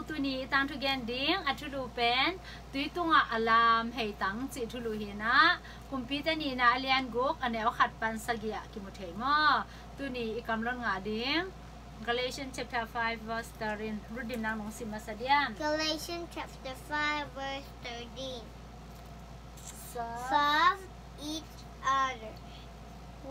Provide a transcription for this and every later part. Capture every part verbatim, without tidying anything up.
Tuni i tangthu gen ding a thulu pen tui tungah a lam hei tang cih thulu hi a, Kumpite nihna a lian guk a neu khat pan sagih ah kimu thei maw? Tuni i kamlon ngah ding Galatians chapter five verse thirteen. Rudim, nang nong sim masa diam? Galatians chapter five verse thirteen. Serve each other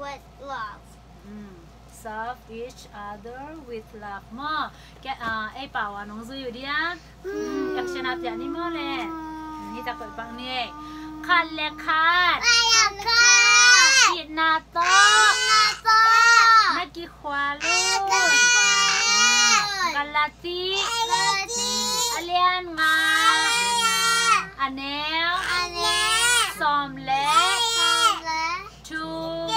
with love. Hmm. Serve each other with love maw? Ke, ah, ei pau a nong zui uh diam? Hmm, action a piak ni maw le? Hmm, hi ta koih pak ni ei. Khat le khat. Khat le khat. Itna tawh. Itna tawh. Na kikhual uh. Na kikhual. Galati. Galati. A lian nga. A lian nga. A neu. A neu. Sawm le. Sawm le. Thum.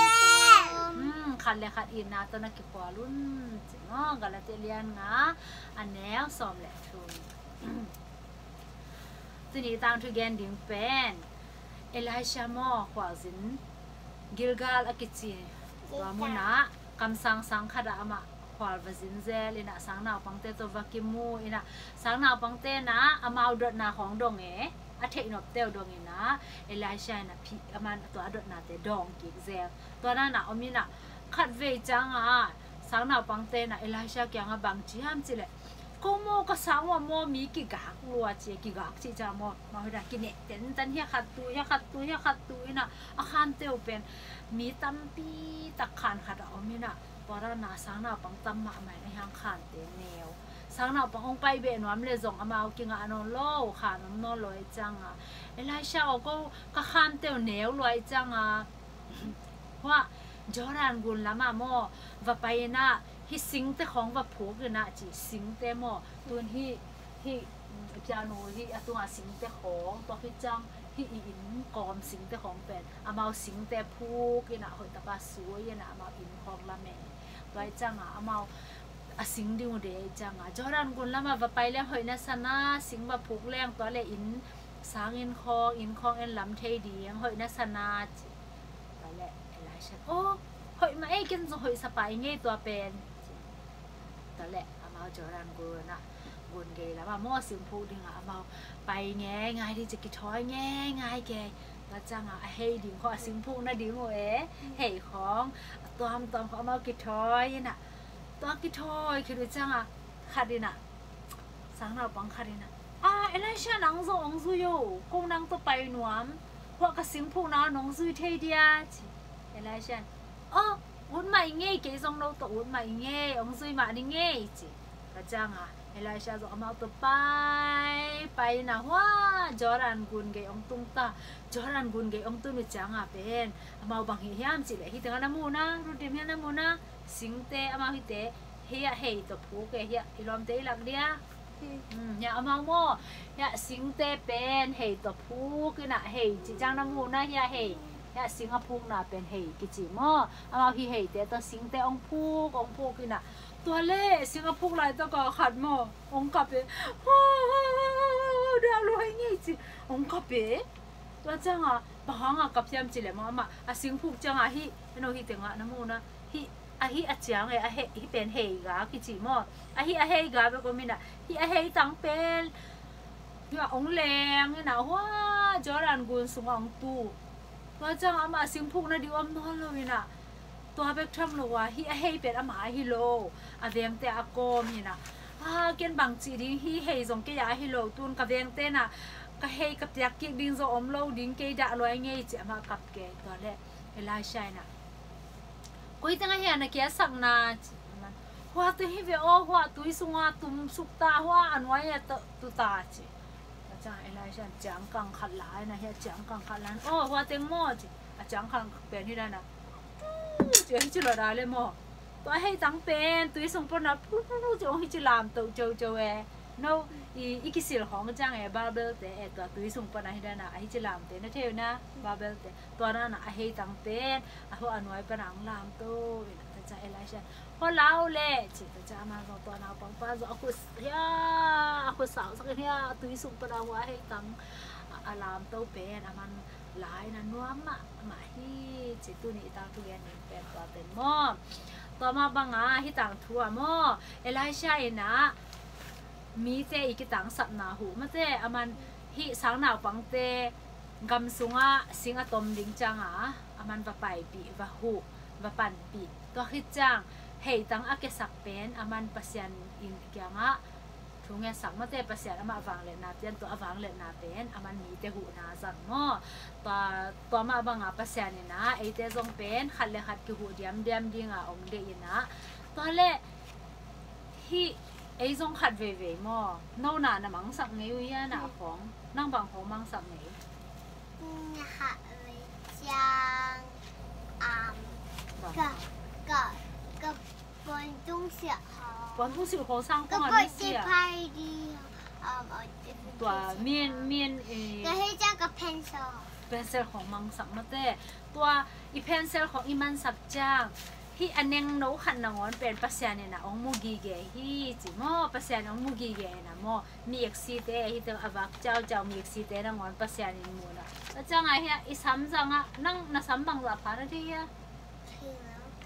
Hmm, khat le khat itna tawh na kikhual un. Ci maw, Galati a lian nga. A neu sawm le thum. Tuni tangthu gen ding pen Elisha maw, khualzin Gilgal a kici tua munah kamsang sang khatah amah khual va zin zel in ah, sangnaupangte tawh va kimu in ah, sangnaupangte in ah amau dotna khawng dong e, a theihnopte uh dong in ah, Elisha in ah phi, aman tua dotnate dawng kik zel. Tua na na om in ah, khatvei ciangah sangnaupangte in ah Elisha kiangah bang ci hiam cih leh, ko maw, ka sang uah maw mi kigak lua ci, kigak cih ciang maw, amau hi a kineh tentan, hiah khat tu, hiah khat tu, hiah khat tu in ah, a khante uh pen mi tampi tak khan khat a om in ah, tua dan a sangnaupang tam mahmah in ah, hiang khante neu. Sangnaupang hong pai beh nuam leh zong amau kingah nawn lo, khan om nawn lo ahih ciangah, Elisha aw, ko ka khante uh neu lua ahih ciangah, hua Jordan gun lamah maw va pai in ah, hih singte khawng va phuk in ah ci, singte maw, tun hih, hih piano hih a tungah singte khawng, tua khit ciang hih i inn kawm singte khawng pen amau singte phuk in ah, hoih tapa sui in ah, amau inn khawng lam e. Tua ahih ciangah amau a sing ding uh deih ahih ciangah, Jordan gun lamah va pai leng hoih na sa na, sing va phuk leng tua leh inn sang, inn khawng, inn khawng en lam thei ding, hoih na sa na ci. Tua leh Elisha, aw, hoih mah ei, ken zong hoih sa pah ing ei tua pen. Tua leh amau Jordan gun ah, gun gei lamah maw sing phuk dingah amau pai ngeingai ding ci, kithawi ngeingai kei. Tua ciangah a hei ding khawng, a sing phukna ding uh e, hei khawng a tuamtuam khawng amau kithawi in ah, tua kithawi khit uh ciangah khat in ah, sangnaupang khat in ah, a, Elisha, nang zong hong zui o, ko nang tawh pai nuam, hua ka sing phukna nong zui thei dia ci. Elisha in, aw, ut mah ing ei, kei zong no tawh ut mah ing ei, hong zui mah ning ei ci. Tua ciangah Elisha zong amau tawh pai, pai in ah hua Jordan gun gei hong tung ta. Jordan gun gei hong tun uh ciangah pen amau bang hih hiam cih leh, hih tengah na mu na, Rudim, hiah na mu na, singte amau hihte, hiah hei tawh phuk e, hiah i lawmte i lak dia. Hmm, hiah amau maw, hiah singte pen hei tawh phuk in ah, hei cih ciang na mu na, hiah hei, hiah sing a phukna pen hei kici maw. Amau hih heite tawh singte hong phuk, hong phuk in ah, tua leh sing a phuk laitak a khat maw hong kap e. Dak luai ngei ci, hong kap e. Tua ciangah bang hangah kap hiam cih leh maw, amah a sing phuk ciangah hih, eno, hih tengah na mu na, hih, a hih a ciang e, a hei, hih pen hei ga kici maw. A hih a hei ga bek om in ah, hih a hei tang pen, hih a hong leng in ah hua Jordan gun sungah hong tu. Tua ciangah amah a sing phukna ding om nawn lo in ah, tua bek tham lo a, hih a hei pen amah ahi lo, a vengte a kawm hi in ah, a, ken bang cih ding, hih hei zong kei a ahi lo, tun ka vengte in ah ka hei ka piak kik ding zong om lo ding, kei dak luai ngei ci, amah kap kei. Tua leh Elisha in ah, koi tengah hiah na kiasak na ci. Hua teng hi ve aw, hua tui sungah tum suk ta, hua a nuai ah tu ta ci. Tua ciang Elisha in ciangkang khat la in ah, hiah ciangkang khat la in, aw, hua teng maw ci. A ciangkang pen hi dan a, pu ci, hih ci lo da le maw. Tua hei tang pen tui sung pan a pu pu pu ci, hong hih ci lamto coco e. No, i, i kisil khawng ciang e, Bible te e, tua tui sung pan a hi dan a, a hih ci lamte na thei uh na, Bible te. Tua dan a, a hei tang pen a hua a nuai pan a hong lamto in ah, tua ciang Elisha, hua la o leh ci. Tua ciang amah zong, tua naupang pa zong a khut, hiah, a khut sausak in, hiah, tui sung pan a hua hei tang a, a lamto pen aman la in ah, nuam mahmah hi ci. Tuni i tangthu gen ding pen tua teng maw. Tua mah bangah hih tangthu ah maw, Elisha in ah mite i kitangsapna huh mate, aman hih sang naupangte gam sungah sing a tom ding ciangah aman va paipih, va huh, va panpih. Tua khit ciang heitang a kiasak pen aman Pasian in kiangah thu ngetsak mate, Pasian amah vangliatna pian, tua a vangliatna pen aman mite huhna zang maw. Tua, tua mah banga Pasian inah eite zong pen khat le khat kihuh diamdiam dinga ong deih inah. Tua le hih ei zong khat veivei maw. No na na mangsak ngei uh hia, na khawng? Nang bang khawng mangsak ngei? Khat vei ciang, um, ka, ka, ka puantung silh khawng. Puantung silh khawng sang kong a misiah. Tua min, min, eh. Ka hei ciang ka pencil. Pencil khawng mangsak mate. Tua i pencil khawng i mansak ciang hih a nengno khat nangawn pen Pasian inah ong mu gige hi ci maw. Pasian ong mu gige inah maw. Mi eksite, hih teng a vak ciauciau mi eksite nangawn Pasian in mu inah. Tua ciangah hih a i samzangah, nang na sam bangzah pha na thei hia?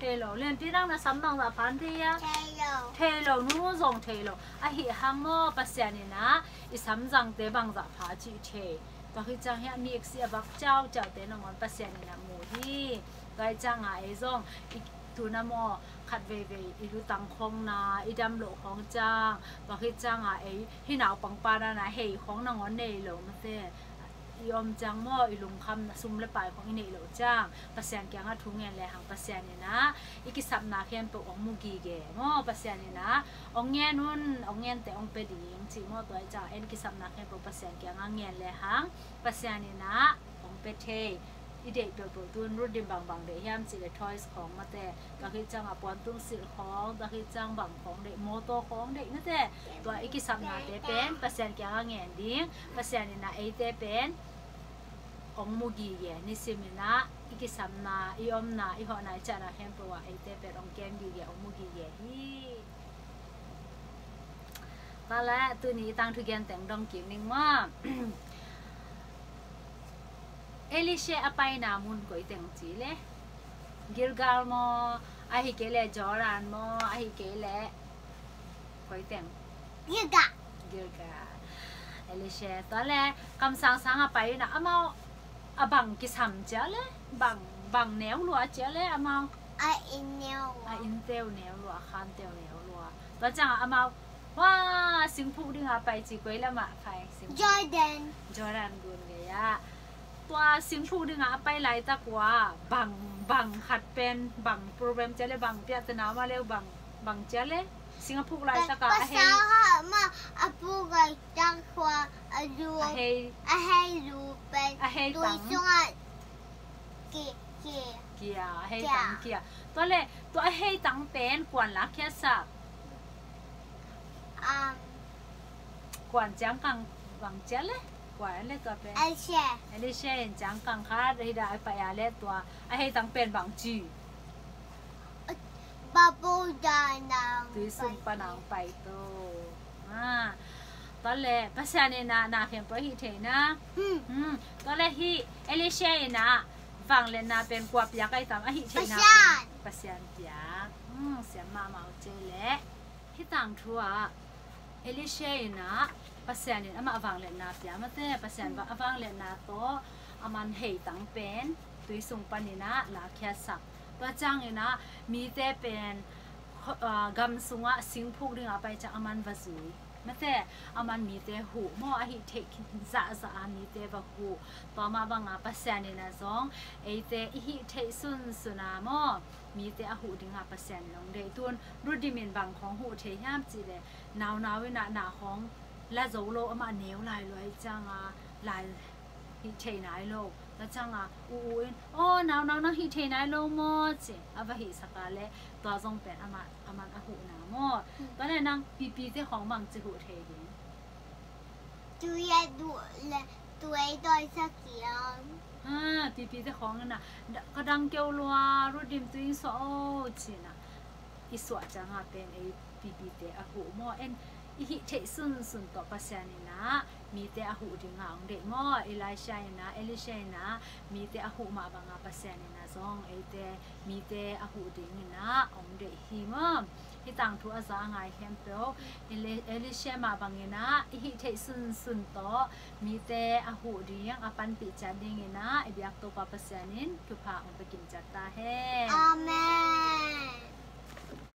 Thei lo. Lianpi, nang na sam bangzah pha na thei hia? Thei lo. Thei lo, Nunu zong thei lo. Ahi hang maw, Pasian inah i samzangte bangzah pha cih thei. Tua khit ciang hih a mi eksi a vak ciauciaute nangawn Pasian inah mu hi. Tua hi ciangah ei zong i tuna maw, khat veivei i lutang khawng na, i dam loh khawng ciang, tua khit ciangah ei hih naupangpa na na hei khawng nangawn nei lo mate. I om ciang maw, i lungkham na sum le pai khawng i neih loh ciang Pasian kiangah thu ngen lehang Pasian inah i kisapna khempeuh ong mu gige maw. Pasian inah ong ngen un, ong ngente ong pia ding ci maw. Tua hi ciangah en kisapna khempeuh Pasian kiangah ngen lehang Pasian inah ong pia thei. I deih peuhpeuh tun Ruth in bangbang deih hiam cih le toys khawng mate. Tua khit ciangah puantung silh khawng, tua khit ciang bang khawng deih, mawtaw khawng deih mate. Tua i kisapnate pen Pasian kiangah ngen ding. Pasian inah eite pen ong mu gige, nisim inah i kisapna, i omna, i hawhna, i ciahna khempeuh ah eite pen ong kem gige, ong mu gige hi. Tua le tuni i tangthu gen teng dong kik ning maw. Elisha a paina mun koi teng ci le? Gilgal maw, ahi kei le Jordan maw, ahi kei le koi teng? Gilgal. Gilgal. Elisha, tua le kamsang sang a pai inah amau a bang kisam cia le, bang, bang neu lua cia le amau? A inn neu lua. A innteu neu lua, a khanteu neu lua. Tua ciangah amau, hua, singphuk dinga pai ci koi lamah pai, singphuk. Jordan. Jordan gun gei ah. Tua singphuk dinga a pai laitak uh ah bang, bang khat pen, bang problem cia le, bang piahtana mah le uh, bang, bang cia le? Sing a phuk laitak ah a hei. Pasal khat mah a phuk laitak uh ah a lu, a hei, a hei lu pen, a hei tui tang sungah ki, ki, kia, a hei, kia, tang kia. Tua le, tua a hei tang pen kuan lakkhiatsak? Um, kuan ciangkang bang cia le? Kuan le tua pen? Elisha. Elisha in ciangkang khat, hih dah a pai a le tua a hei tang pen bang ci? Bubble danang. Tui sung panang pai to. Ah. Tua le, Pasian in ah na khempeuh a hih theihna. Hmm. Hmm. Tua le hih Elisha in ah vangliatna pen kua piak ai tam, a hih theihna pen? Pasian. Pasian piak. Hmm, siam mahmah uh cia le. Hih tangthu ah Elisha in ah Pasian in amah vangliatna pia mate, Pasian, hmm, a vangliatna tawh aman hei tang pen tui sung panin ah lakkhiatsak. Tua ciangin ah mite pen, ah, gam sungah sing phuk dingah a pai ciang aman va zui mate, aman mite huh maw, a hih theih zahzah a mite va huh. Tua mah bangah Pasian in ah zong eite i hih theih sunsun a maw, mite a huh dingah Pasian in hong deih. Tun Ruth in bang khawng huh thei hiam cih leh, naunau in ah na khawng la zo lo, amah neu lai lua ahih ciangin lai hih thei nai lo. Tua ciangin u u in, "Aw, naunau, nang hih thei nai lo maw?" ci a va hihsak a leh tua zong pen amah, aman a huhna maw. Hmm. Tua leh nang pipite khawng bangci huh thei ding? Tui a duh leh tui dawi sa kiang. Ha, pipite khawng in ah, "Ka dang keu lua, Ruth in tui suah o," ci-in ah i suah ciangin pen ei pipite a huh maw. En, i hih theih sunsun tawh Pasian in ah mite a huh dinga hong deih maw? Elisha in ah, Elisha in ah mite a huh mah banga Pasian in ah zong eite mite a huh dingin ah hong deih hi maw? Hih tangthu a za a ngai khempeuh Eli-, Elisha mah bangin ah i hih theih sunsun tawh mite a huh ding a panpih ciat dingin ah i biak Topa Pasian in thupha hong pia kim ciat ta hen. Amen.